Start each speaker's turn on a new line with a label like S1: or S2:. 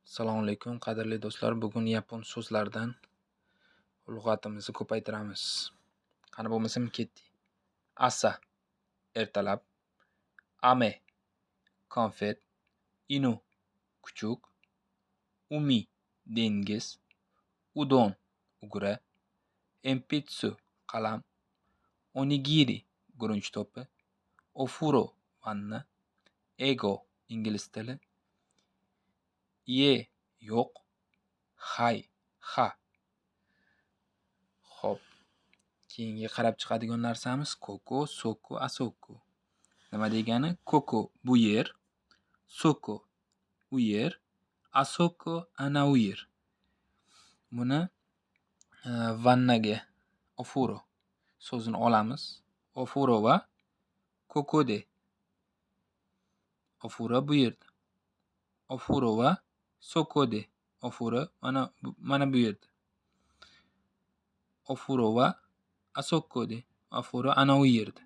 S1: Assalomu alaykum, qadrli do'stlar. Bugun yapon so'zlaridan lug'atimizni ko'paytiramiz. Qani bo'lmasam ketdik. Asa ertalab, ame konfet, inu kuchuk, umi dengiz, udon ugra, empitsu qalam, onigiri guruch to'pi, ofuro vanna, ego ingliz tili, iie yo'q, hay ha. Xo'p, keyingi qarab chiqadigan narsamiz koko, soko, asoko. Nima degani? Koko bu yer, soko u yer, asoko ana u yer. Buni vannaga ofuro so'zini olamiz. Ofuro va kokode. Ofuro bu yerda. Ofuro va sokode. Ofuro mana bu yerda. Ofuro va asokode. Ofuro ana u yerda.